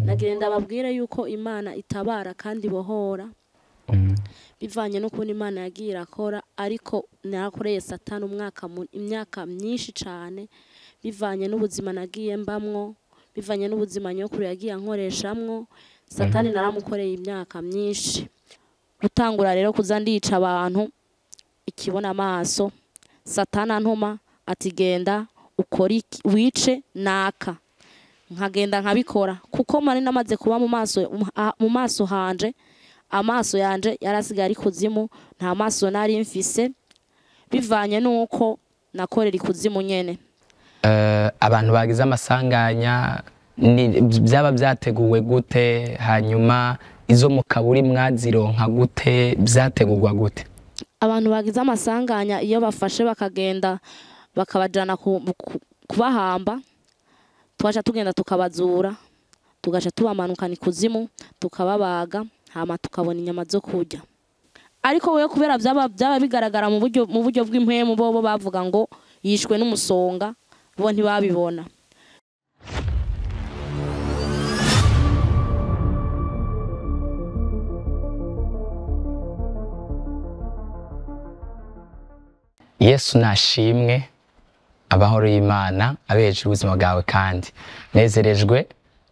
Nagenda babwire yuko Imana itabara kandi bohora, bivanye n'ukuntu Imana yagiye irakora. Ariko narakoreye Satani umwaka, imyaka myinshi cane, bivanye n'ubuzima nagiye mbamwo, bivanye n'ubuzima nyokuru yagiye ankoreshamwo. Satani naramukoreye imyaka myinshi. Gutangura rero kuza ndica abantu ikibona amaso, Satani antuma ati genda ukore iki, wice naka, nkagenda nkabikora, kuko mari namaze kuba mu maso hanje, amaso yanje yarasigaye ari kuzimu, nta maso nari mfise, bivanye n'uko nakorera ikuzimu nyene. Abantu bagize amasanganya byaba byateguwe gute? Hanyuma izo mu kaburi mwazironka gute? Byategurwa gute? Abantu bagize amasanganya, iyo bafashe bakagenda bakabajana kubahamba, twaca tugenda tukabazura, tugaca tubamanukana ikuzimu, tukababaga, hama tukabona inyama zo kurya. Ariko wewe kubera byaba bigaragara mu buryo bw'impwemu, bobo bavuga ngo yishwe n'umusonga, bo ntibabibona. Yesu nashimwe. Amahoro y'Imana abe hejuru ubuzima bwawe, kandi nezerejwe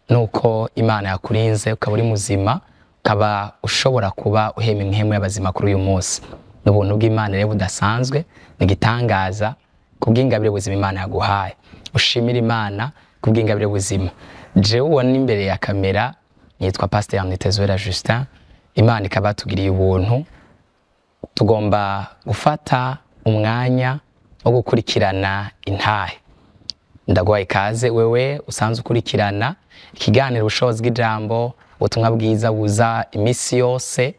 nuko Imana yakurinze ukaba uri muzima, ukaba ushobora kuba uhema impwemu y'abazima kuri uyu munsi. N'ubuntu bw'Imana rero budasanzwe, ni igitangaza kubw'ingabire buzima Imana yaguhaye. Ushimire Imana kubw'ingabire buzima. Jewe ubona imbere ya kamera nitwa Pasteur Nitezwera Justin. Imana ikaba yatugiriye ubuntu, tugomba gufata umwanya wo gukurikirana intahe. Ndaguhaye ikaze wewe usanzwe ukurikirana ikiganiro Ubushobozi bw'Ijambo, ubutumwa bwiza buza iminsi yose.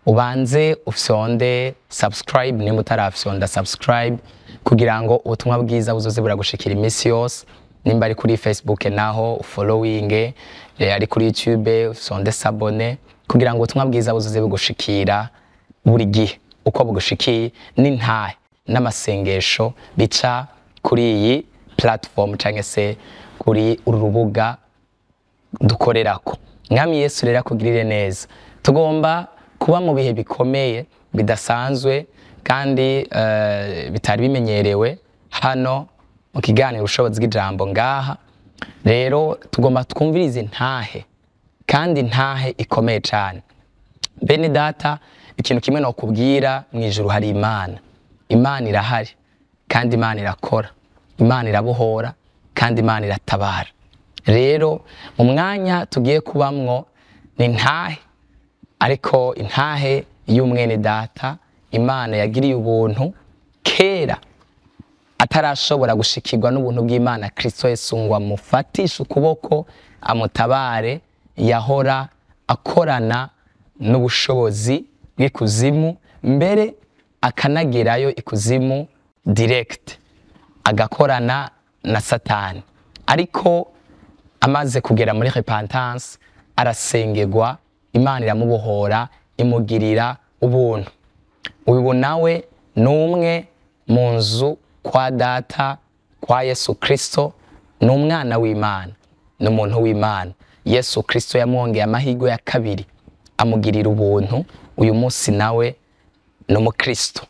Ubanze ufyonde subscribe nimba utarafyonda subscribe, kugira ngo ubutumwa bwiza buzoze buragushikira iminsi yose. Nimba ari kuri Facebook naho ufollowing, ari kuri YouTube ufyonde s'abonner, kugira ngo ubutumwa bwiza buzoze bugushikira buri gihe uko bugushikiye, n'intahe n'amasengesho bica kuri iyi platform cyangwa se kuri uru rubuga dukorerako. Mwami Yesu rero akugirire neza. Tugomba kuba mu bihe bikomeye bidasanzwe kandi bitari bimenyerewe hano mu kiganiro Ubushobozi bw'Ijambo. Ngaha rero tugomba twumvirize intahe, kandi intahe ikomeye cyane. Bene data, ikintu kimwe nokubwira: mu ijuru hari Imana. Imana irahari kandi Imana irakora, Imana irabohora kandi Imana iratabara. Rero mu mwanya tugiye kubamwo ni ntahe, ariko intahe y'umwene data Imana yagiriye ubuntu kera atarashobora gushikirwa n'ubuntu bw'Imana Kristo Yesu ngo amufatishe ukuboko amutabare. Yahora akorana n'ubushobozi bw'ikuzimu, mbere akanagerayo ikuzimu direct, agakorana na Satani. Ariko amaze kugera muri repentance, arasengerwa, Imana iramubohora, imugirira ubuntu. Uyu nawe ni umwe mu nzu kwa data kwa Yesu Kristo, ni umwana w'Imana, ni umuntu w'Imana. Yesu Kristo yamwongeye amahirwe ya kabiri, amugirira ubuntu. Uyu munsi nawe ni umukristo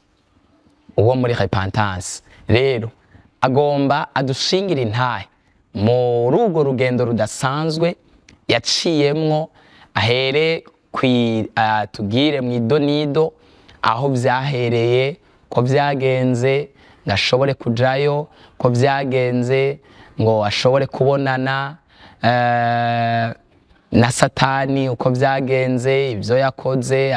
uwo muri repentance. Rero agomba adushingira intahe muri urwo rugendo rudasanzwe yaciyemwo, ahere tubwire mu idonido aho byahereye, ko byagenze ngo ashobore kujayo, ko byagenze ngo ashobore kubonana na Satani, uko byagenze, ibyo yakoze,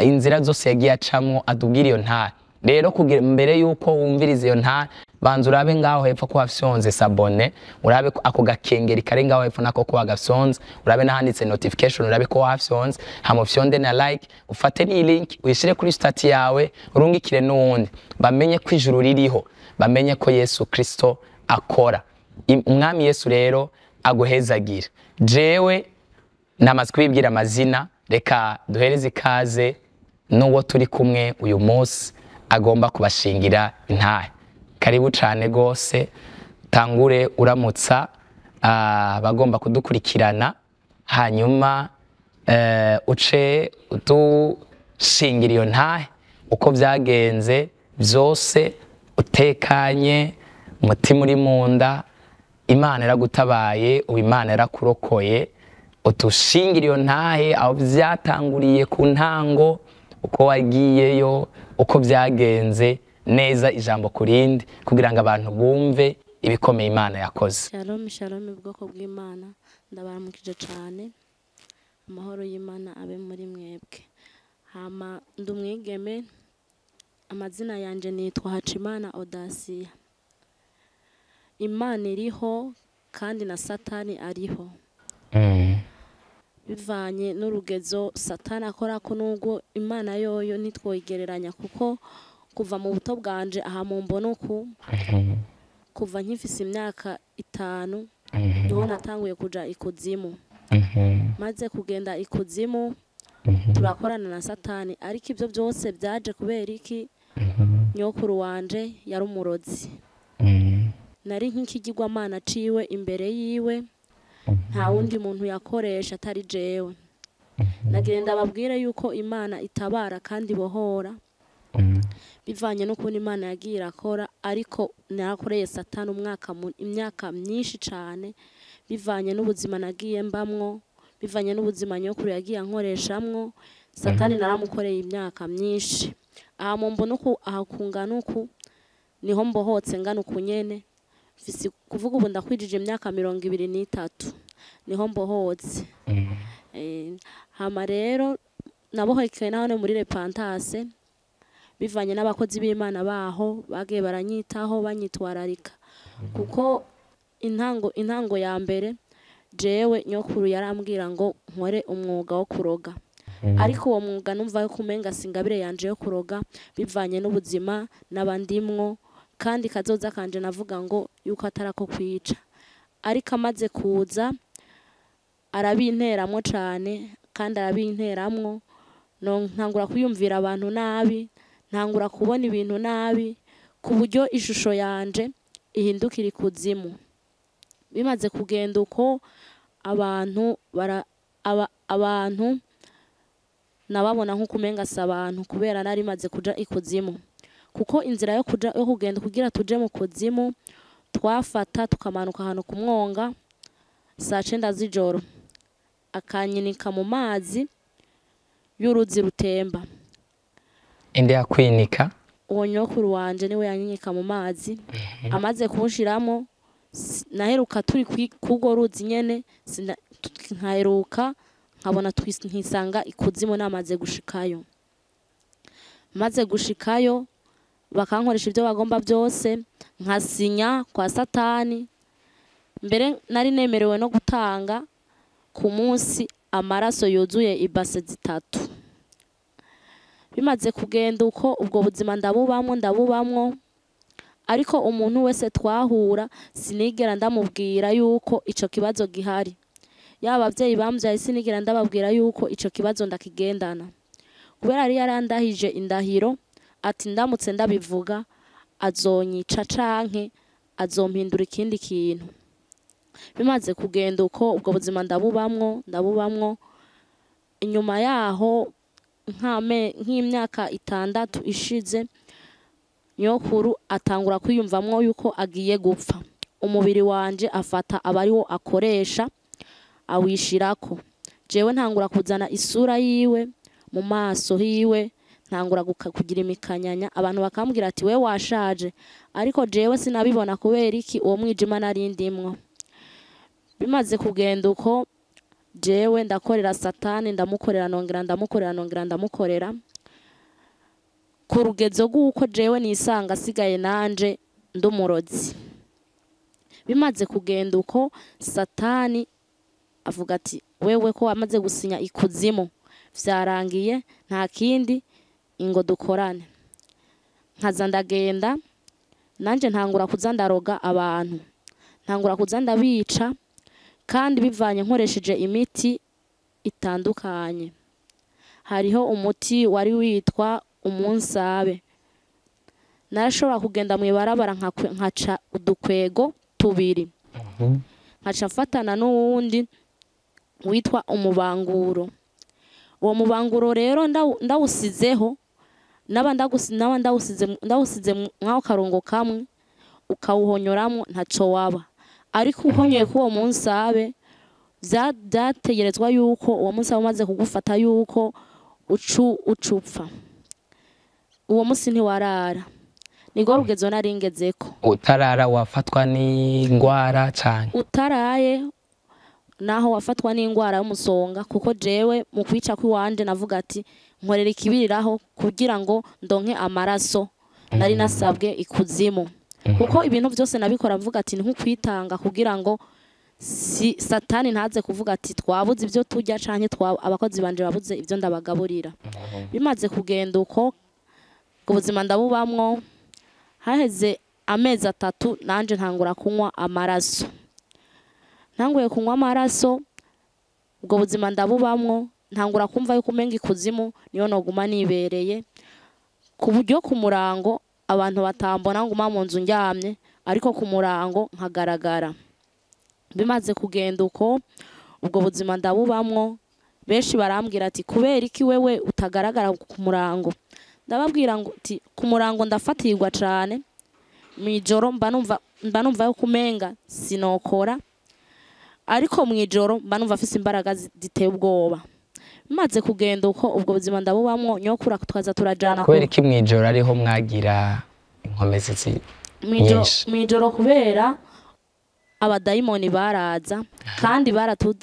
inzira zose yagiye acamwo, atubwire iyo ntahe. Rero kugira mbere yuko wumviriza iyo ntahe, banza urabe ngaho hepfo ko wafyonze s'abonner, urabe ko ako gakengeri kari ngaho hepfo nako ko wagafyonze, urabe n'ahanditse notification, urabe ko wafyonze, hama ufyonde na like, ufate n'iyi link uyishire kuri status yawe, urungikire n'uwundi, bamenye ko ijuru ririho, bamenye ko Yesu Kristo akora. Umwami Yesu rero aguhezagira. Jewe namaze kubibwira amazina, reka duhereze ikaze n'uwo turi kumwe uyu munsi agomba kubashingira intahe. Karibu cyane rwose, tangure uramutsa abagomba kudukurikirana. Hanyuma uce udushingira iyo ntahe uko byagenze byose, utekanye, umutima uri mu nda, Imana yaragutabaye, ubu Imana yarakurokoye. Utushingira iyo ntahe aho byatanguriye ku ntango, uko wagiyeyo, uko byagenze neza, ijambo ku rindi, kugira ngo abantu bumve ibikomeye Imana yakoze. Shalom shalom, ubwoko bw'Imana, ndabaramukije cyane, amahoro y'Imana abe muri mwebwe. Hama ndi umwigeme, amazina yanje nitwa Hacimana Odasia. Imana iriho kandi na Satani ariho. Bivanye n'urugezo Satani akora ko, nubwo Imana yoyo ntitwoyigereranya, kuko kuva mu buto bwanje aha mu mbona uku, kuva nkifise imyaka 5 niho natanguye kuja ikuzimu. Maze kugenda ikuzimu turakorana na Satani, ariko ibyo byose byaje kubera iki? Nyokuru wanje yari umurozi. Nari nk'ikigirwamana ciwe imbere yiwe, nta wundi muntu yakoresha atari jewe. Nagenda babwire yuko Imana itabara kandi ibohora, bivanye n'ukuntu Imana yagiye irakora, ariko narakoreye Satani imyaka myinshi cane, bivanye n'ubuzima nagiye mbamwo, bivanye n'ubuzima nyokuru yagiye ankoreshamwo. Satani naramukoreye imyaka myinshi. Aha mu mbona uku, aha kungana uku, niho mbohotse ngana uku nyene. Mfise kuvuga ubu ndakwijije imyaka 23, niho mbohotse. Hama rero nabohekeye naho muri Repentance, bivanye n'abakozi b'Imana baho bagiye baranyitaho, banyitwararika, kuko intango ya mbere jewe nyokuru yarambwira ngo nkore umwuga wo kuroga. Ariko uwo mwuga numva yo kumenga singabire yanje yo kuroga, bivanye n'ubuzima n'abandimwo, kandi kazoza kanje navuga ngo yuko atarako kwica. Ariko amaze kuza arabinteramwo cane, kandi arabinteramwo, no ntangura kwiyumvira abantu nabi, ntangura kubona ibintu nabi, ku buryo ishusho yanje ihindukira ikuzimu. Bimaze kugenda uko, abantu abantu nababona nko kumenga si abantu, kubera nari maze kuja ikuzimu. Kuko inzira yo kuja yo kugenda kugira tuje mu kuzimu, twafata tukamanuka ahantu ku mwonga saa 9 z'ijoro, akanyinika mu mazi y'uruzi rutemba. Inde yakwinika? Uwo nyokuru wanje niwe yanyinika mu mazi. Amaze kunshiramo, naheruka turi kugo ruzi nyene, nkaheruka nkabona nkisanga ikuzimu namaze gushikayo. Maze gushikayo bakankoresha ibyo bagomba byose, nkasinya kwa Satani. Mbere nari nemerewe no gutanga ku munsi amaraso yuzuye ibase 3. Bimaze kugenda uko, ubwo buzima ndabubamwo, ariko umuntu wese twahura sinigera ndamubwira yuko ico kibazo gihari. Yaba abavyeyi bamvyaye sinigera ndababwira yuko ico kibazo ndakigendana, kubera yari yarandahije indahiro ati ndamutse ndabivuga azonyica canke azompindura ikindi kintu. Bimaze kugenda uko, ubwo buzima ndabubamwo. Inyuma yaho nk'imyaka 6 ishize, nyokuru atangura kwiyumvamwo yuko agiye gupfa. Umubiri wanje afata abariwo akoresha awishirako. Jewe ntangura kuzana isura yiwe mu maso hiwe, ntangura kugira imikanyanya, abantu bakambwira ati we washaje, ariko jewe sinabibona kubera iki? Uwo mwijima nari ndimwo. Bimaze kugenda uko, jewe ndakorera Satani, ndamukorera nongera ndamukorera nongera ndamukorera, ku rugezo rw'uko jewe nisanga asigaye nanje ndumurozi. Bimaze kugenda uko, Satani avuga ati wewe ko wamaze gusinya ikuzimu vyarangiye, nta kindi, ingo dukorane. Nkaza ndagenda nanje ntangura kuza ndaroga abantu, ntangura kuza ndabica, kandi bivanye nkoresheje imiti itandukanye. Hariho umuti wari witwa umunsabe. Narashobora kugenda mu ibarabara nkaca udukwego 2, nkaca mfatana n'uwundi witwa umubanguro. Uwo mubanguro rero ndawusizeho, naba ndawusize mwaho karongo kamwe, ukawuhonyoramwo ntaco waba. Ariko uhonyoye ko uwo munsabe, vyategerezwa yuko uwo munsi umaze kugufata yuko ucupfa. Uwo munsi ntiwarara. Nigwo rugezo naringezeko. Utarara wafatwa n'ingwara cane? Utaraye naho wafatwa n'ingwara y'umusonga, kuko jewe mu kwica kwiwanje navuga ati nkorera ikibiriraho kugira ngo ndonke amaraso nari nasabwe ikuzimu. Kuko ibintu byose nabikora mvuga ati nkukwitanga kugira ngo si satani ntaze kuvuga ati twabuze ibyo turya canke abakozi banje babuze ibyo ndabagaburira. Bimaze kugenda uko ubuzima ndabubamwo, haheze amezi 3 nanje ntangura kunywa amaraso. Ntanguye kunywa amaraso, ubwo buzima ndabubamwo, ntangura kumva yuko umenga ikuzimu niyo noguma nibereye, ku buryo ku murango abantu batambona nguma mu nzu ndyamye, ariko ku murango nkagaragara. Bimaze kugenda uko ubwo buzima ndabubamwo, benshi barambwira ati kubera iki wewe utagaragara ku murango? Ndababwira ngo ati ku murango ndafatirwa cane, mwijoro mba numva yuko umenga sinokora, ariko mwijoro mba numva afise imbaraga ziteye ubwoba. Bimaze kugenda uko ubwo buzima ndabubamwo, nyokura twaza turajana. Kubera iki mwijoro ariho mwagira inkomezi nyinshi? Mwijoro kubera abadayimoni baraza, kandi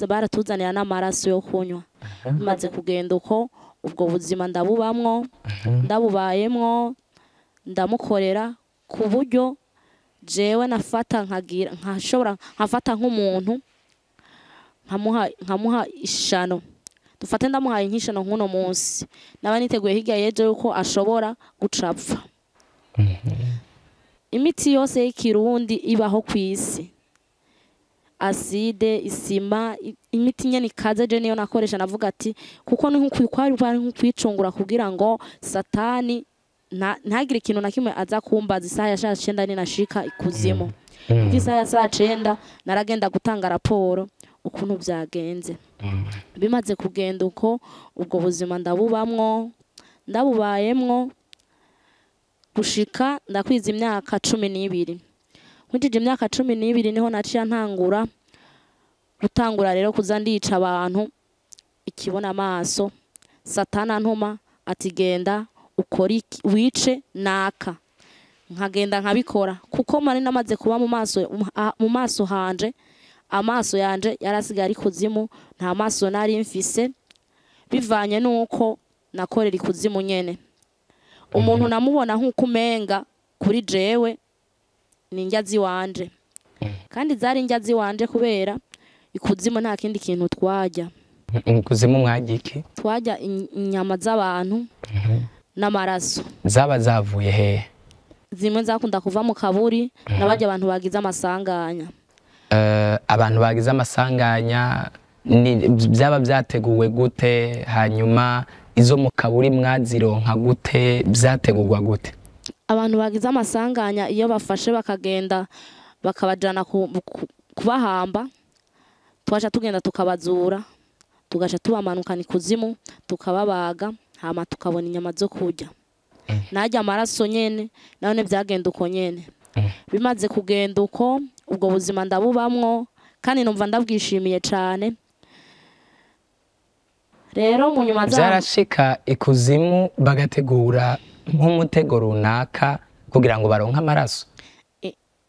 baratuzanira n'amaraso yo kunywa. Bimaze kugenda uko ubwo buzima ndabubamwo, ndabubayemwo, ndamukorera ku buryo jewe nafata nkagira nkashobora nkafata nk'umuntu nkamuha ishano. Dufate ndamuhaye nk'ishano nk'uno munsi, naba niteguye hirya yejo yuko ashobora gucapfa. Imiti yose y'ikirundi ibaho kw'isi, aside, isima, imiti nyene ikaze je niyo nakoresha. Navuga ati kuko ni nkukwicungura kugira ngo satani ntagire ikintu na kimwe aza kumbaza isaha ya saa 9 ninashika ikuzimu. Kuko isaha ya saa 9 naragenda gutanga raporo ukuntu vyagenze. Bimaze kugenda uko ubwo buzima ndabubamwo, ndabubayemwo gushika ndakwiza imyaka 12. Nkwije imyaka 12 niho naciye ntangura gutangura rero kuza ndica abantu ikibona amaso. Satana ntuma ati genda ukora iki, wice naka. Nkagenda nkabikora kuko mari namaze kuba mu maso hanje, amaso yanje yarasigaye ari kuzimu, nta maso nari mfise, bivanye nuko nakorera ikuzimu nyene. Umuntu namubona nkuko umenga kuri jewe ni indya ziwanje, kandi zari indya ziwanje kubera ikuzimu nta kindi kintu twajya. Ikuzimu mwajya iki? Twajya inyama z'abantu n'amaraso. Zaba zavuye hehe? Zimwe zakunda kuva mu kaburi, n'abajya abantu bagize amasanganya. Abantu bagize amasanganya byaba byateguwe gute? Hanyuma izo mu kaburi mwazironka gute? Byategurwa gute? Abantu bagize amasanganya iyo bafashe bakagenda bakabajana kubahamba, twaca tugenda tukabazura, tugaca tubamanukana ikuzimu, tukababaga, hama tukabona inyama zo kurya. Najya amaraso nyene none byagenda uko nyene. Bimaze kugenda uko ubwo buzima ndabubamwo, kandi numva ndabwishimiye cane. Rero mu nyuma zarashika ikuzimu bagategura nk'umutego runaka kugira ngo baronke amaraso.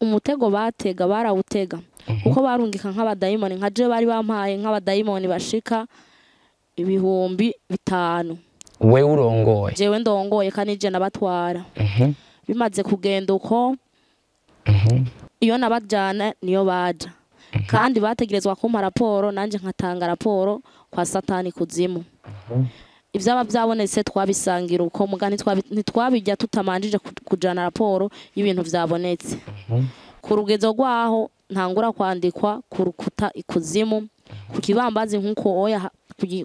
Umutego batega barawutega, kuko barungika nk'abadayimoni, nka je bari bampaye nk'abadayimoni bashika 5,000. We urongoye? Jewe ndongoye kandi je nabatwara. Bimaze kugenda uko iyo nabajana niyo baja, kandi bategerezwa kumpa raporo, nanje nkatanga raporo kwa satani kuzimu. Ivyaba byabonetse twabisangira uko, muga ntitwabijya tutamanjije kujana raporo y'ibintu vyabonetse. Ku rugezo rwaho ntangura kwandikwa ku rukuta ikuzimu, ku kibambazi nkuko oya,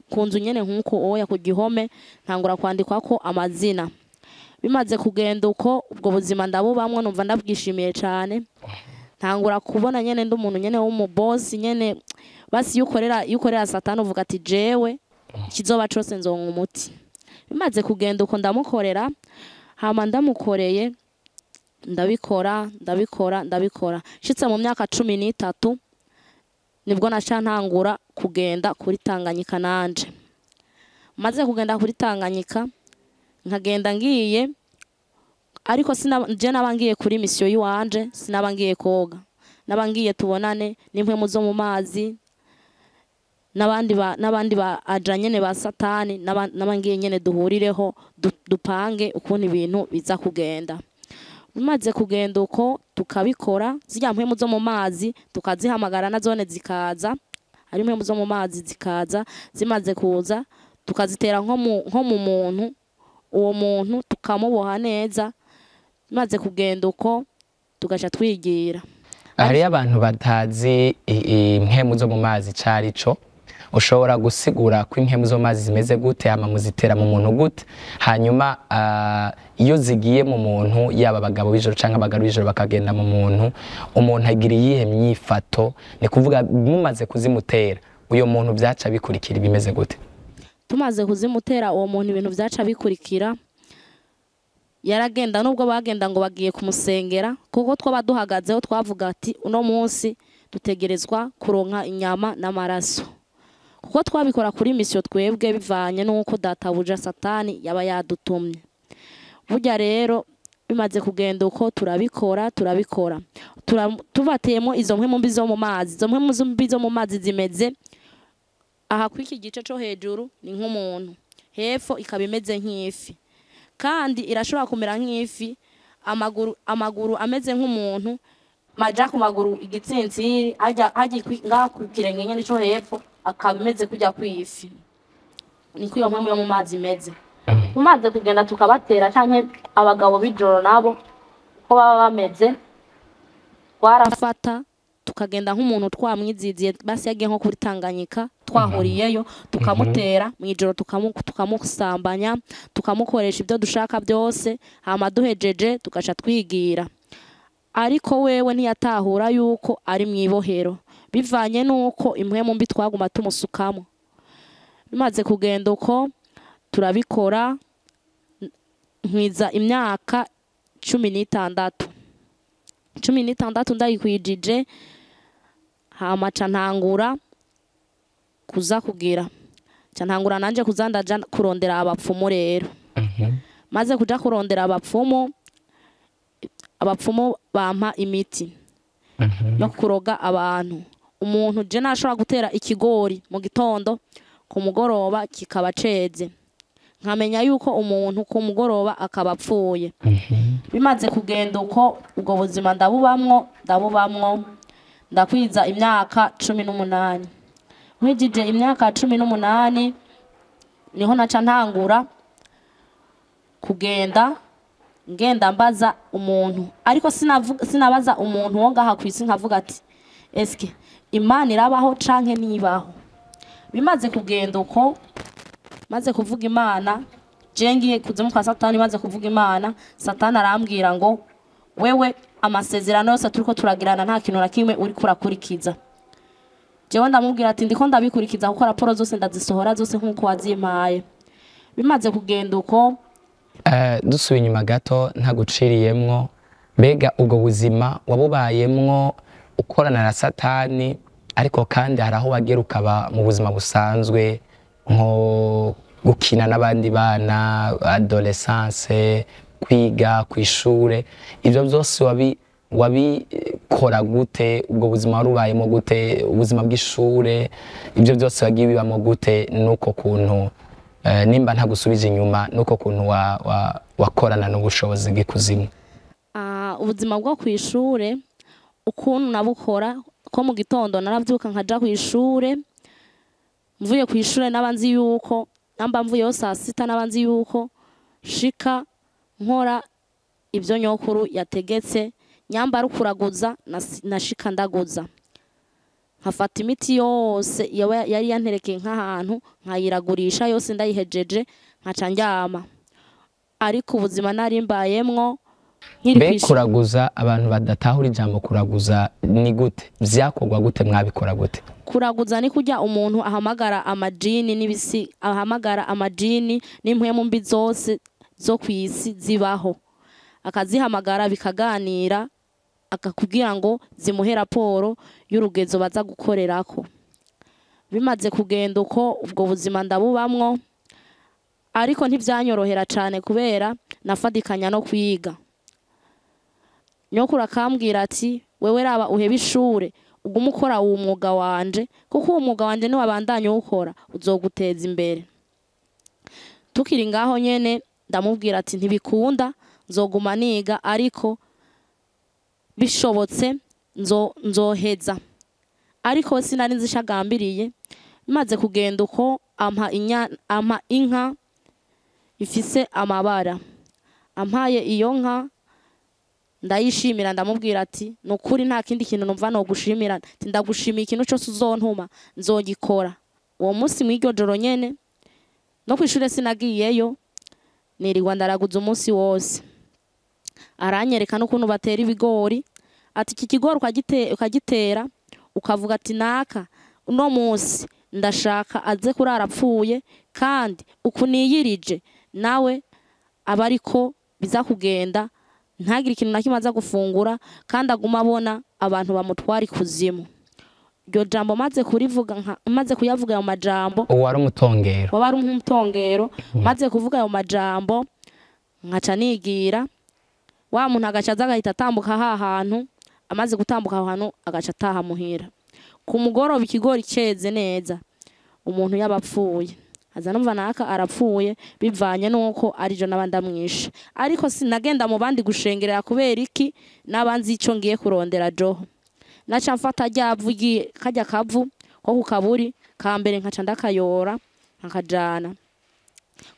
ku nzu nyene nkuko oya, ku gihome ntangura kwandikwa ko amazina. Bimaze kugenda uko ubwo buzima ndabubamwo, numva ndabwishimiye cane. Ntangura kubona nyene ndi umuntu nyene w'umubosi nyene Basi iyo ukorera satani uvuga ati jewe ikizoba cose nzonka umuti. Bimaze kugenda uko ndamukorera, hama ndamukoreye ndabikora ndabikora ndabikora, nshitse mu myaka 13 nibwo naca ntangura kugenda kuri Tanganyika. Nanje maze kugenda kuri Tanganyika nkagenda ngiye, ariko je naba ngiye kuri misiyo yiwanje, sinaba ngiye koga, naba ngiye tubonane n'impwemu zo mu mazi n'abandi ba aja nyene ba satani, naba ngiye nyene duhurireho dupange ukuntu ibintu biza kugenda. Bimaze kugenda uko tukabikora, zirya mpwemu zo mu mazi tukazihamagara na zone zikaza, ari impwemu zo mu mazi zikaza, zimaze kuza tukazitera nko mu muntu, uwo muntu tukamuboha neza. Bimaze kugenda uko tugaca twigira. Hariyo abantu batazi impwemu zo mu mazi icari co, ushobora gusigura ko impwemu zo mu mazi zimeze gute, hama muzitera mu muntu gute, hanyuma iyo zigiye mu muntu, yaba abagabo b'ijoro canke abagore b'ijoro bakagenda mu muntu, umuntu agira iyihe myifato? Ni kuvuga mumaze kuzimutera uyo muntu vyaca bikurikira bimeze gute? Tumaze kuzimutera uwo muntu ibintu vyaca bikurikira, yaragenda nubwo bagenda ngo bagiye kumusengera, kuko twaba duhagazeho twavuga ati uno munsi dutegerezwa kuronka inyama n'amaraso, kuko twabikora kuri misiyo twebwe bivanye n'uko databuja satani yaba yadutumye. Burya rero bimaze kugenda uko turabikora turabikora, tubateyemo izo mpwemu mbi zo mu mazi. Izo mpwemu mbi zo mu mazi zimeze aha kw'iki gice co hejuru ni nk'umuntu, hepfo ikaba imeze nk'ifi, kandi irashobora kumera nk'ifi, amaguru ameze nk'umuntu, maja ku maguru igitsintsiri hajya ngaha ku kirenge nyene co hepfo akaba imeze kujya kw'ifi. Niko iyo mpwemu yo mu mazi imeze. Tumaze kugenda tukabatera, canke abagabo b'ijoro nabo uko baba bameze, twarafata tukagenda nk'umuntu twamwiziziye, basi yagiye nko kuri Tanganyika twahuriyeyo, tukamutera mw'ijoro, tukamusambanya, tukamukoresha ibyo dushaka byose, hama duhejeje tugaca twigira. Ariko wewe ntiyatahura yuko ari mw'ibohero, bivanye nuko impwemu mbi twaguma tumusukamo. Bimaze kugenda uko turabikora, nkwiza imyaka 16, 16 ndayikwijije, hama ca ntangura kuza kugira, ca ntangura nanje kuza ndaja kurondera abapfumu rero. Maze kuja kurondera abapfumu, abapfumu bampa imiti yo kuroga abantu. Umuntu je nashobora gutera ikigori mu gitondo, ku mugoroba kikaba ceze, nkamenya yuko umuntu ku mugoroba akaba apfuye. Bimaze kugenda uko ubwo buzima ndabubamwo ndakwiza imyaka 18. Nkwijije imyaka 18 niho naca ntangura kugenda ngenda mbaza umuntu, ariko sinabaza umuntu wo ngaha kwisi nkavuga ati eske Imana irabaho canke nibaho. Bimaze kugenda uko maze kuvuga Imana, je ngiye kuzimu kwa satani, maze kuvuga Imana, satani arambwira ngo wewe amasezerano yose turiko turagirana nta kintu na kimwe uri kurakurikiza. Jewe ndamubwira ati ndiko ndabikurikiza kuko raporo zose ndazisohora zose nkuko wazimpaye. Bimaze kugenda uko dusubiye inyuma gato ntaguciriyemwo, mbega ubwo buzima wabubayemwo ukorana na satani, ariko kandi hari aho wagera ukaba mu buzima busanzwe nko gukina n'abandi bana, adolescence, kwiga kw'ishure, ivyo byose wabikora gute? Ubwo buzima warubayemo gute? Ubuzima bw'ishure, ivyo byose wagiye bibamo gute? Nuko kuntu nimba ntagusubije inyuma, nuko kuntu wakorana n'ubushobozi bw'ikuzimu. Ubuzima bwo kw'ishure ukuntu nabukora, ko mu gitondo naravyuka nkaja kw'ishure, mvuye kw'ishure nabanzi yuko namba mvuyeho saa sita nabanzi yuko shika nkora ibyo nyokuru yategetse, nyambara ukuraguza nashika ndaguza, nkafata imiti yose yari yanterekeye nk'ahantu nkayiragurisha yose ndayihejeje nkaca ndyama. Ariko ubuzima nari mbayemwo Nkiri Mbe kw'ishure. Kuraguza, abantu badatahura ijambo kuraguza ni gute? Vyakorwa gute? Mwabikora gute? Kuraguza ni kurya umuntu ahamagara amajini n'ibisi, ahamagara amajini n'impwemu mbi zose zo kw'isi zibaho, akazihamagara bikaganira, akakubwira ngo zimuhe raporo y'urugezo baza gukorerako. Bimaze kugenda uko, ubwo buzima ndabubamwo, ariko ntivyanyorohera cane kubera nafadikanya no kwiga. Nyokuru akambwira ati: "Wewe raba uhebe ishure, ugume ukora uwo mwuga wanje, kuko uwo mwuga wanje niwabandanya uwukora uzoguteza imbere." Tukiri ngaho nyene ndamubwira ati: "Ntibikunda, nzoguma niga, ariko bishobotse nzoheza." Ariko sinari nzi ico agambiriye. Bimaze kugenda uko, ampa inka ifise amabara. Ampaye iyo nka ndayishimira, ndamubwira ati: "Nukuri nta kindi kintu numva nogushimira, ati ndagushimiye, ikintu cose uzontuma nzogikora." Uwo munsi mw'iryo joro nyene no kw'ishure sinagiyeyo, nirirwa ndaraguza umunsi wose. Aranyereka n'ukuntu batera ibigori, ati: "Iki kigori ukagitera, ukavuga ati naka uno munsi ndashaka aze kurara apfuye, kandi uku niyirije nawe aba ariko biza kugenda, ntagire ikintu na kimwe aza gufungura, kandi aguma abona abantu bamutwara ikuzimu." Iryo jambo maze kurivuga, maze kuyavuga ayo majambo, Uwo wari umutongero? Waba ari nk'umutongero. Maze kuvuga ayo majambo nkaca nigira, wa muntu agaca aza agahita atambuka ha hantu. Amaze gutambuka aho hantu agaca ataha muhira. Ku mugoroba ikigori ceze neza, umuntu yaba apfuye, aza numva naka arapfuye, bivanye nuko arijo naba ndamwishe. Ariko sinagenda mu bandi gushengerera. Kubera iki? Naba nzi ico ngiye kurondera joho. Naca mfata rya vu, karya kavu ko ku kaburi ka mbere, nkaca ndakayora nkakajana,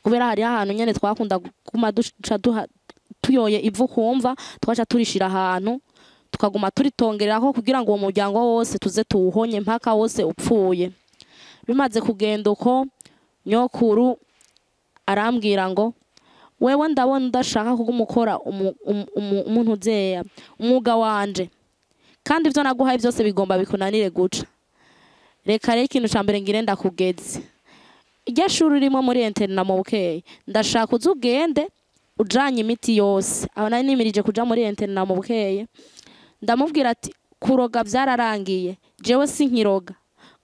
kubera hariho ahantu nyene twakunda kuguma duca tuyoye ivu kumva, twaca turishira ahantu, tukaguma turitongererako kugira ngo uwo muryango wose tuze tuwuhonye mpaka wose upfuye. Bimaze kugenda uko, nyokuru arambwira ngo: "Wewe ndabona udashaka kuguma ukora umuntu uzeya umwuga wanje, kandi ivyo naguhaye byose bigomba bikunanire guca. Reka rero ikintu ca mbere ngire ndakugeze iryo shuri urimo muri internat mu Bukeye, ndashaka uze ugende ujanye imiti yose." Aho nari nimirije kuja muri internat mu Bukeye. Ndamubwira ati: "Kuroga vyararangiye, jewe sinkiroga,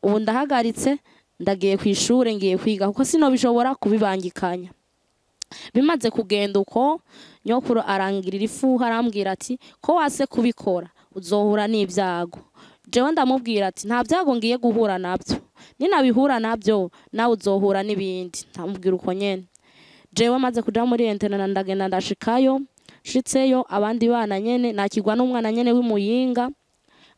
ubu ndahagaritse, ndagiye ku ishure, ngiye kwiga, kuko sinobishobora kubibangikanya." Bimaze kugenda uko, nyokuru arangirira ifuha, arambwira ati: "Ko wase kubikora uzohura n'ibyago." Jewe ndamubwira ati: "Nta byago ngiye guhura nabyo, ninabihura nabyo nawe uzohura n'ibindi." Ndamubwira uko nyene. Jewe maze kuja muri internat, ndagenda ndashikayo. Nshitseyo, abandi bana nyene nakigwa n'umwana nyene w'imuyinga,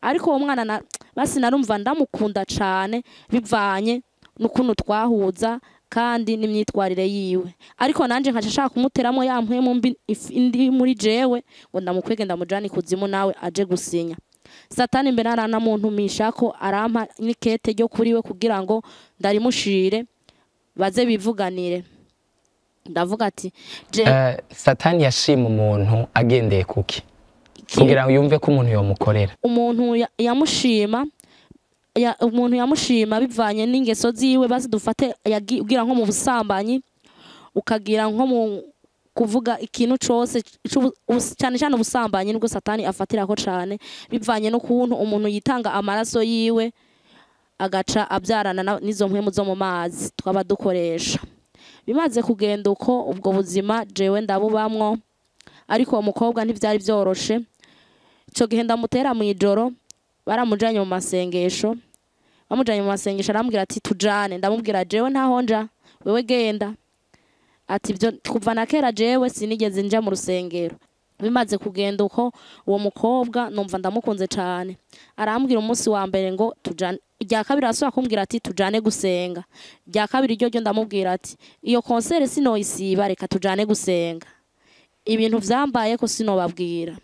ariko uwo mwana basi narumva ndamukunda cane bivanye n'ukuntu twahuza kandi n'imyitwarire yiwe, ariko nanje nkaca nshaka kumuteramo ya mpwemu mbi indi muri jewe, ngo ndamukwege ndamujane ikuzimu nawe aje gusinya. Satani mbere aranamuntumisha ko arampa n'ikete ryo kuri we kugira ngo ndarimushire baze bivuganire. Ndavuga ati je Satani yashima umuntu agendeye kuki kugira ngo yumve ko umuntu yomukorera? Umuntu yamushima umuntu yamushima bivanye n'ingeso ziwe. Basi dufate ugira nko mu busambanyi, ukagira nko mu kuvuga ikintu cose cyane cyane ubusambanyi nibwo Satani afatirako cane, bivanye n'ukuntu umuntu yitanga amaraso yiwe agaca abyarana n'izo mpwemu zo mu mazi twaba dukoresha. Bimaze kugenda uko, ubwo buzima jewe ndabubamwo, ariko uwo mukobwa ntivyari vyoroshe. Ico gihe ndamutera mw'ijoro, baramujanye mu masengesho. Bamujanye mu masengesho, arambwira ati: "Tujane." Ndamubwira: "Jewe ntaho nja, wewe genda." Ati: "Ibyo kuva na kera jewe sinigeze nja mu rusengero." Bimaze kugenda uko, uwo mukobwa numva ndamukunze cane. Arambwira umunsi wa mbere ngo tujane, irya kabiri arasubira kumbwira ati: "Tujane gusenga." Irya kabiri ryo ryo ndamubwira ati: "Iyo concert sinoyisiba, reka tujane gusenga." Ibintu vyambaye ko sinobabwira.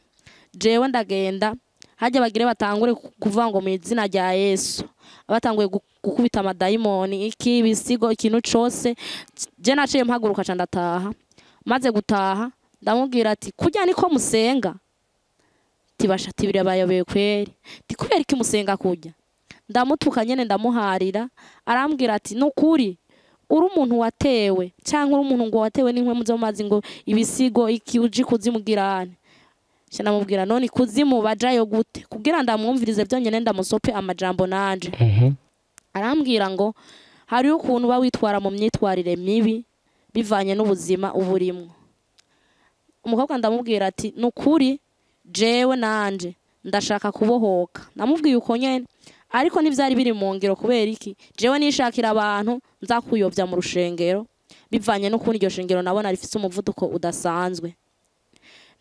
Jewe ndagenda hajya, bagire batangure kuvuga ngo mu izina rya Yesu, batanguye gukubita amadayimoni, iki ibisigo, ikintu cose, je naciye mpaguruka ca ndataha. Maze gutaha Ndamubwira ati kurya niko musenga, tibasha tibira bayobeye kweri, ti kubera iki musenga kurya? Ndamutuka nyene ndamuharira. Arambwira ati nukuri uri umuntu watewe cyangwa uri umuntu ngo watewe n'inkwe zo mazi ngo ibisigo iki uji kuzimugirane. Namubwira none kuzimu bajayo gute kugira ndamwumvirize byonyene ndamusope amajambo nanje. Arambwira ngo hari ukuntu ba witwara mu myitwarire mibi bivanye n'ubuzima uburimwo. Umukobwa ndamubwira ati nukuri jewe nanje ndashaka kubohoka. Namubwiye uko nyene, ariko ntivyari biri mu ngiro. Kubera iki? Jewe nishakira abantu nzakuyobya mu rushengero bivanye n'ukuntu iryo shengero nabona rifise umuvuduko udasanzwe.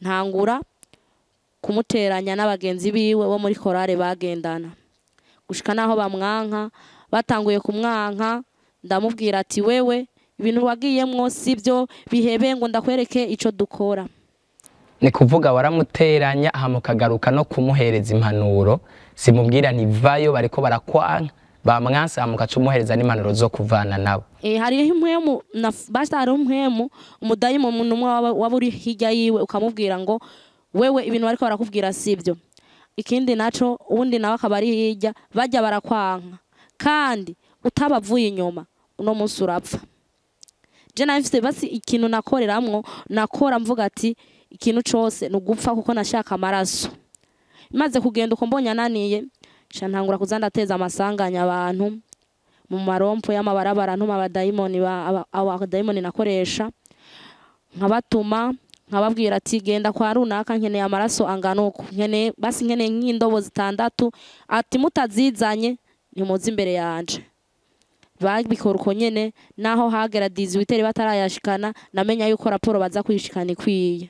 Ntangura kumuteranya n'abagenzi biwe bo muri korale bagendana, gushika naho bamwanka. Batanguye kumwanka, ndamubwira ati wewe ibintu wagiyemwo sivyo, bihebe ngo ndakwereke ico dukora. Ni kuvuga waramuteranya hama ukagaruka no kumuhereza impanuro zimubwira ntivayo bariko barakwanka, bamwanse, hama ugaca umuhereza n'impanuro zo kuvana nabo. Hariho impwemu basta, hariho impwemu umudayimoni umwe waba uri hirya yiwe ukamubwira ngo wewe ibintu bariko barakubwira sivyo. Ikindi naco uwundi nawe akaba ari hirya, bajya barakwanka kandi utabavuye inyuma uno munsi urapfa. Je nari basi ikintu nakoreramwo, nakora mvuga ati ikintu cose ni ugupfa kuko nashaka amaraso. Maze kugenda uko mbonye ananiye, nca ntangura kuza ndateza amasanganya abantu mu marompo y'amabarabara, ntuma abadayimoni abadayimoni nakoresha, nkabatuma nkababwira ati genda kwa runaka nkeneye amaraso angana uku, nkeneye basi nkeneye nk'indobo 6, ati mutazizanye ntimuze imbere yanje. Babikora uko nyene, naho hagera 18 batarayashikana namenya yuko raporo baza kuyishikana ikwiye.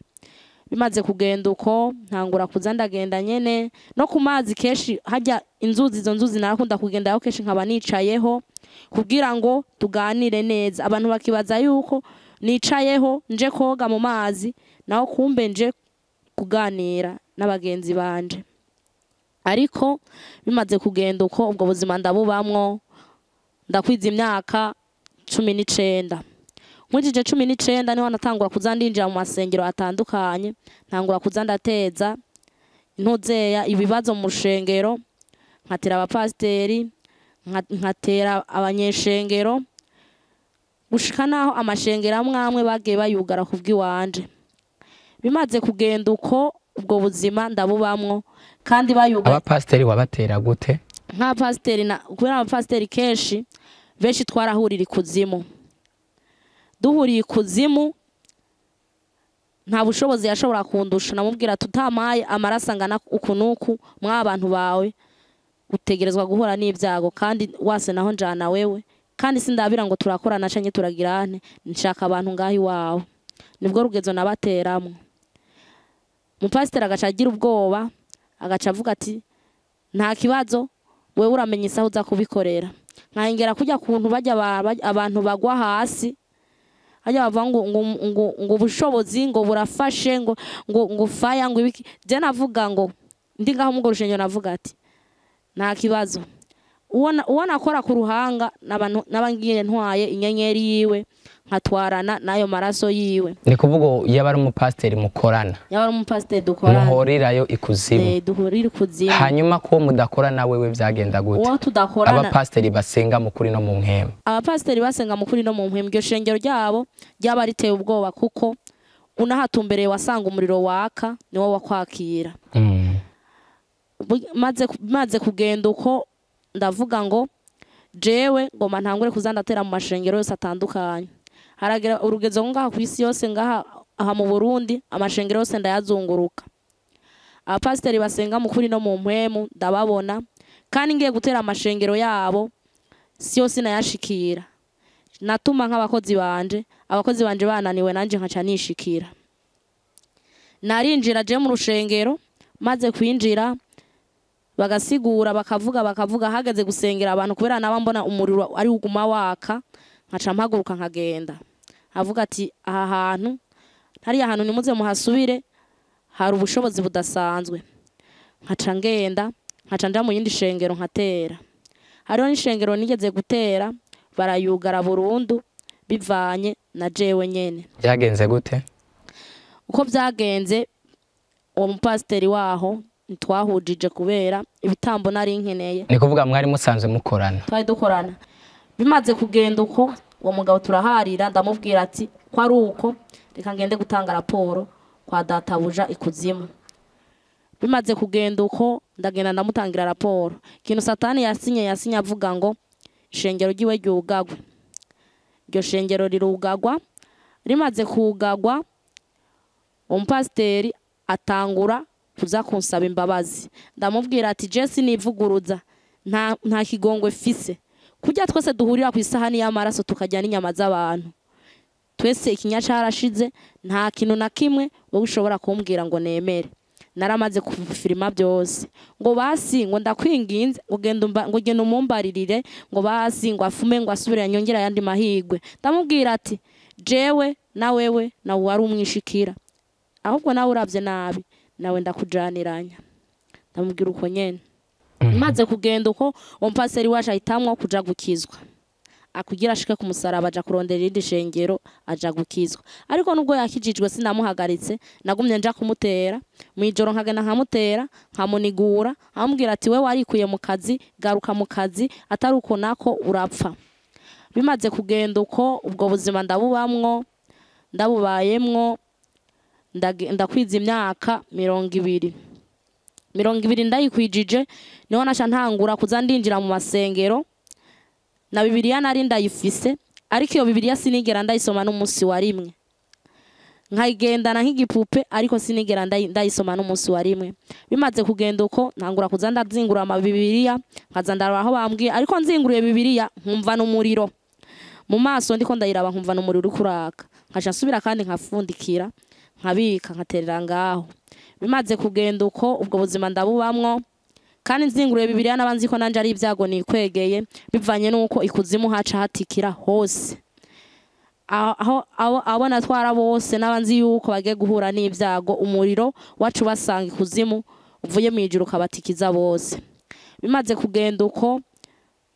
Bimaze kugenda uko ntangura kuza ndagenda nyene no ku mazi kenshi, hajya inzuzi, izo nzuzi narakunda kugendayo kenshi nkaba nicayeho kugira ngo tuganire neza. Abantu bakibaza yuko nicayeho nje koga mu mazi, naho kumbe nje kuganira n'abagenzi banje. Ariko bimaze kugenda uko ubwo buzima ndabubamwo, ndakwiza imyaka 19. Nkwije 19 niho natangura kuza ndinjira mu masengero atandukanye, ntangura kuza ndateza intuzeya ibibazo mu rushengero, nkatera abapasiteri, nkatera abanyeshengero, gushika naho amashengero amwe amwe bagiye bayugara kubw'iwanje. Bimaze kugenda uko ubwo buzima ndabubamwo kandi bayugara. Abapasiteri wabatera gute? Nka pasiteri na kubera abapasiteri kenshi benshi twarahurira ikuzimu. Duhuriye ikuzimu nta bushobozi yashobora kundusha. Namubwira tutamaye amaraso angana uku nuku mwa bantu bawe utegerezwa guhura n'ibyago kandi wase naho njana wewe, kandi sindabira ngo turakorana canke turagirane, nshaka abantu ngaho iwawe. Nibwo rugezo nabateramwo. Umupasiteri agaca agira ubwoba, agaca avuga ati nta kibazo wewe uramenye isaha uza kubikorera. Nkahengera kujya kuntu bajya abantu bagwa hasi, hajya bavuga ngo ngo ngo ngo ubushobozi ngo burafashe ngo ngo ngo fire ngo ibiki. Je navuga ngo ndi ngaho mu rushenyo navuga ati nta kibazo, uwo nakora ku ruhanga nabangiye ntwaye inyenyeri yiwe nkatwarana nayo maraso yiwe. Ni kuvuga yaba ari umupasiteri mukorana, yaba ari umupasiteri dukorana, muhorirayo ikuzimu, duhurira ikuzimu. Hanyuma ko mudakorana wewe byagenda gute? Uwo tudakorana, abapasiteri basenga mukuri no mu mpwemu, abapasiteri basenga mukuri no mu mpwemu, iryo shengero ryabo ryaba riteye ubwoba kuko unahatumbereye wasanga umuriro waka niwo wakwakira. Maze kugenda uko ndavuga ngo jewe ngoma ntangure kuzandatera mu mashengero yose atandukanye. Haragera urugezo ngaha ku isi yose, ngaha aha mu Burundi amashengero yose ndayazunguruka. Abapasiteri basenga mukuri no mu mpwemu ndababona, kandi ngiye gutera amashengero yabo si yose nayashikira. Natuma nk'abakozi banje, abakozi banje bananiwe nanje nkaca nishikira. Narinjira je mu rushengero, maze kwinjira bagasigura bakavuga hageze gusengera abantu kubera naba mbona umuriro ari uguma waka, nkaca mpaguruka nkagenda. Avuga ati aha hantu hariya hantu nimuze muhasubire hari ubushobozi budasanzwe. Nkaca ngenda, nkaca nja mu yindi shengero nkatera. Hariho n'ishengero nigeze gutera barayugara burundu bivanye na jewe nyene. Byagenze gute? Uko byagenze, uwo mupasiteri waho ntitwahujije kubera ibitambo nari nkeneye. Ni kuvuga mwari musanzwe mukorana? Twari dukorana. Bimaze kugenda uko, uwo mugabo turaharira, ndamubwira ati ko ari uko, reka ngende gutanga raporo kwa databuja ikuzimu. Bimaze kugenda uko, ndagenda ndamutangira raporo. Ikintu Satani yasinye avuga ngo ishengero ryiwe ryugagwe. Iryo shengero rirugagwa. Rimaze kugagwa, umupasiteri atangura kuza kunsaba imbabazi. Ndamubwira ati Jesse nivuguruza, nta kigongwe fise. Kurya twese duhurira ku isahani y'amaraso tukarya n'inyama z'abantu, twese ikinya carashize, nta kintu na kimwe wowe ushobora kumbwira ngo nemere. Naramaze kufirima byose. Ngo basi, ngo ndakwinginze, ngo genda ngo genda umumbaririre, ngo basi ngo afume, ngo asubire anyongera ayandi mahigwe. Ndamubwira ati jewe na wewe na wari umwishikira, ahubwo nawe uravye nabi nawe ndakujaniranya. Ndamubwira uko nyene. Maze kugenda uko, uwo mupasiteri wacu ahitamwo kuja gukizwa, akugira ashike ku musaraba, aja kurondera irindi shengero, aja gukizwa. Ariko nubwo yakijijwe sinamuhagaritse, nagumye nja kumutera mwijoro, nkagenda nkamutera, nkamunigura, amubwira ati we warikuye mu kazi, garuka mu kazi, atari uko nako urapfa. Bimaze kugenda uko, ubwo buzima ndabubamwo, ndabubayemwo, ndakwiza imyaka 20. 20 ndayikwijije, niho naca ntangura kuza ndinjira mu masengero. Na Bibiliya nari ndayifise, ariko iyo Bibiliya sinigera ndayisoma n'umunsi wa rimwe. Nkayigendana nk'igipupe, ariko sinigera ndayisoma n'umunsi wa rimwe. Bimaze kugenda uko, ntangura kuza ndazingura amabibiliya, nkaza ndaraba aho bambwiye, ariko nzinguriye Bibiliya nkumva n'umuriro mu maso, ndiko ndayiraba nkumva n'umuriro uri kuraka, nkaca nsubira kandi nkafundikira, nkabika, nkaterera ngaho. Bimaze kugenda uko, ubwo buzima ndabubamwo, kandi nzinguriye Bibiliya n'abanzi ko nanje ari ibyago nikwegeye, bivanye nuko ikuzimu haca hatikira hose. Aho abo natwara bose n'abanzi yuko bagiye guhura n'ibyago, umuriro wacu basanga ikuzimu uvuye mu ijuru ukabatikiza bose. Bimaze kugenda uko,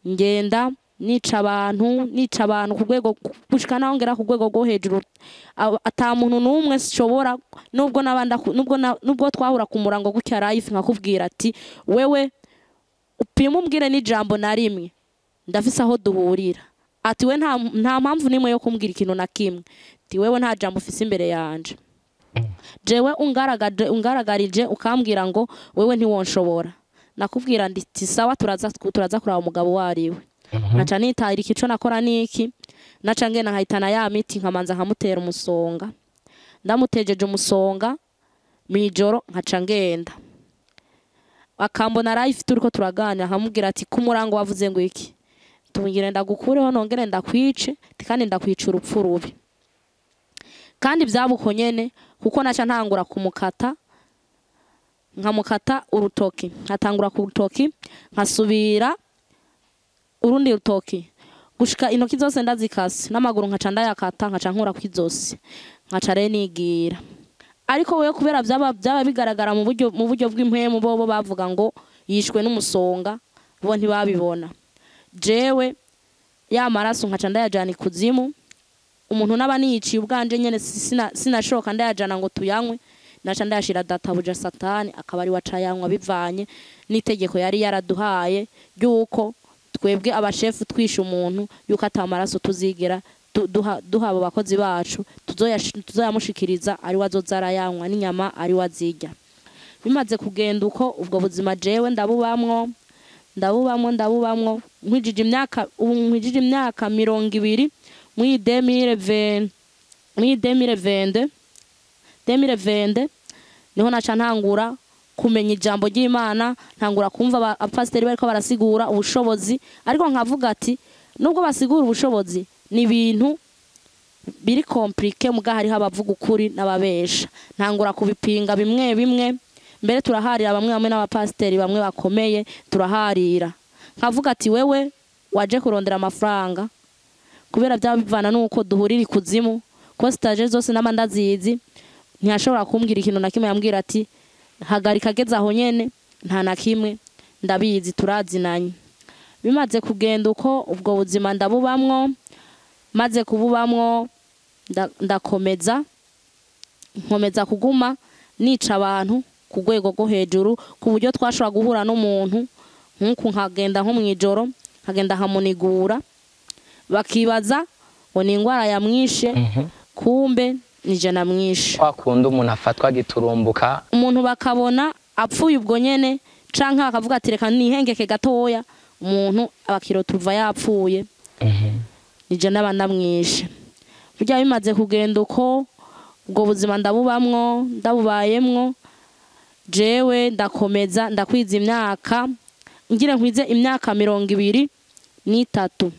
ngenda nica abantu ku rwego, gushika naho ngera ku rwego rwo hejuru, ata muntu n'umwe nshobora, nubwo nabanda nubwo twahura ku murango gutya live nkakubwira ati wewe upima umbwire n'ijambo na rimwe, ndafise aho duhurira. Ati we nta mpamvu nimwe yo kumbwira ikintu na kimwe, ati wewe nta jambo ufise imbere yanje. Jewe ungaragarije ukambwira ngo wewe ntiwonshobora, nakubwira nditi sawa, turaza kuraba umugabo wariwe. Naca nitahira ico nakora niki, naca ngenda nkahitana ya miti, nkamanza nkamutera umusonga. Ndamutejeje umusonga mwijoro, nkaca ngenda akambona live turiko turaganira, nkamubwira ati ku murango wavuze ngo iki, tubwire ndagukureho nongere ndakwice, kandi ndakwica urupfu rubi. Kandi byabuko nyene, kuko naca ntangura kumukata, nkamukata urutoki, nkatangura ku rutoki, nkasubira urundi rutoki, gushika intoki zose ndazikase, n'amaguru nkaca ndayakata, nkaca nkura kwizosi, nkaca rero nigira. Ariko wewe kubera byaba bigaragara mu buryo bw'impwemu, bobo bavuga ngo yishwe n'umusonga, bo ntibabibona. Jewe ya maraso nkaca ndayajana ikuzimu, umuntu naba niyiciye ubwanje nyene sinashoka ndayajana ngo tuyanywe, naca ndayashira databuja Satani akaba ari wacayanywa, bivanye n'itegeko yari yaraduhaye ry'uko twebwe abashefu twisha umuntu yuko atamaraso tuzigera duha abo bakozi bacu, tuzoyamushikiriza ari wazoza arayanywa n'inyama ari wazirya. Bimaze kugenda uko, ubwo buzima jewe ndabubamwo, nkwijije imyaka, ubu nkwijije imyaka 20 muri 2020, muri 2020 niho naca ntangura kumenya ijambo ry'Imana, ntangura kumva abapasiteri bariko barasigura ubushobozi, ariko nkavuga ati nubwo basigura ubushobozi ni ibintu biri compliqué, muga hariho abavuga ukuri n'ababesha. Ntangura kubipinga bimwe bimwe, mbere turaharira bamwe bamwe n'abapasiteri bamwe bakomeye turaharira. Nkavuga ati wewe waje kurondera amafaranga, kubera byabivana nuko duhurira ikuzimu, ko stage zose n'amandazizi, ntiyashobora kumbwira ikintu na kimwe, yambwira ati hagarika ageze aho nyene, nta na kimwe ndabizi, turazinanye. Bimaze kugenda uko, ubwo buzima ndabubamwo, maze kububamwo ndakomeza Nkomeza kuguma nica abantu ku rwego rwo hejuru, ku buryo twashobora guhura n'umuntu nk'uku nkagenda nko mw'ijoro, nkagenda nkamunigura, bakibaza ngo ni indwara yamwishe, kumbe nije namwishe. Kwa kundi umuntu afatwa giturumbuka, umuntu bakabona apfuye ubwo nyene, canke bakavuga ati reka nihengeke gatoya, umuntu abakirotuva yapfuye, nije naba ndamwishe. Burya bimaze kugenda uko, ubwo buzima ndabubamwo, ndabubayemwo, jewe ndakomeza ndakwiza imyaka, ngira nkwize imyaka 23,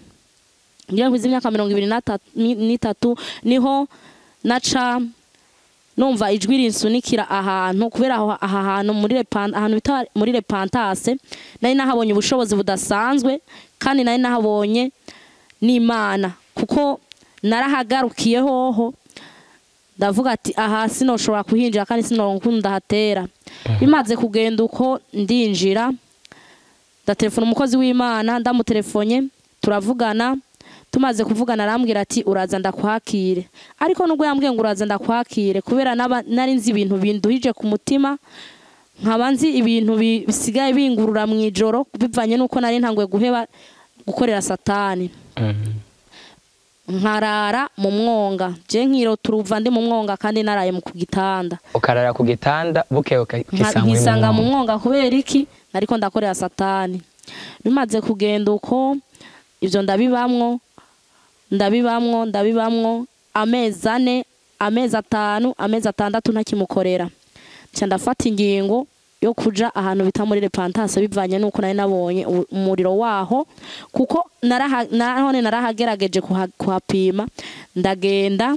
ngira nkwize imyaka 23, niho naca numva ijwi rinsunikira ahantu, kubera aho aha hantu muri ahantu bita muri Repentance nari nahabonye ubushobozi budasanzwe, kandi nari nahabonye n'Imana, kuko narahagarukiye hoho ndavuga ati aha sinoshobora kuhinjira kandi sinonkunda hatera. Bimaze kugenda uko ndinjira, ndatelefona umukozi w'Imana, ndamutelefonye turavugana. Tumaze kuvugana arambwira ati uraza ndakwakire. Ariko nubwo yambwiye ngo uraza ndakwakire, kubera nari nzi ibintu binduhije ku mutima, nkaba nzi ibintu bisigaye bingurura mu ijoro, bivanye nuko nari ntanguye guheba gukorera Satani. Nkarara mu mwonga, je nkiro turuva ndi mu mwonga kandi naraye mu kugitanda. Ukarara ku gitanda buke ukisanga mu mwonga kubera iki? Nariko ndakorera Satani. Bimaze kugenda uko ivyo ndabibamwo, ndabibamwo amezi 4, amezi 5, amezi 6 ntakimukorera. Nca ndafata ingingo yo kuja ahantu bita muri Repentance, bivanye nuko nari nabonye umuriro waho, kuko nahone narahagerageje kuhapima. Ndagenda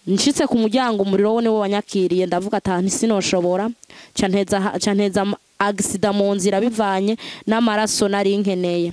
nshitse ku muryango, umuriro wo niwo wanyakiriye, ndavuga ati sinoshobora, nca nteza accident mu nzira bivanye n'amaraso nari nkeneye.